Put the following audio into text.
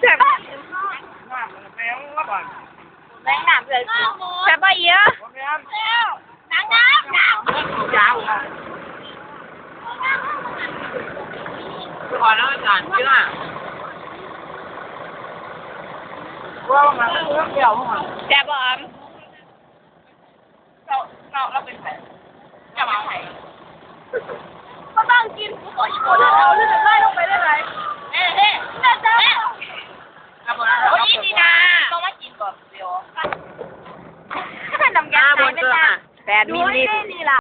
ແຊບ ແມ່ງນ້ຳເລີຍ ແຊບບໍ່ເອີຍ? ແຊບບໍ່ອຳ? ເຈົ້າ ເຈົ້າ ລາວເປັນໃຜ? ເຈົ້າມາໃຜ? ເຂົາຕັ້ງກິນ ເຂົາອີ່ໂກເດີນເອົາເລືອດໄລ່ລົງໄປໄດ້ໄດ໋. ເອີ ເອີ ແມ່ເຈົ້າ ເອີ ເອົາບໍ່ລະ ໂອ້ຍ ນີ້ນະ ຕ້ອງມາກິນກ່ອນດຽວ ນ້ຳຢາໃສ່ເປັນນະ ແປດມິນລິດ ນີ້ລະ.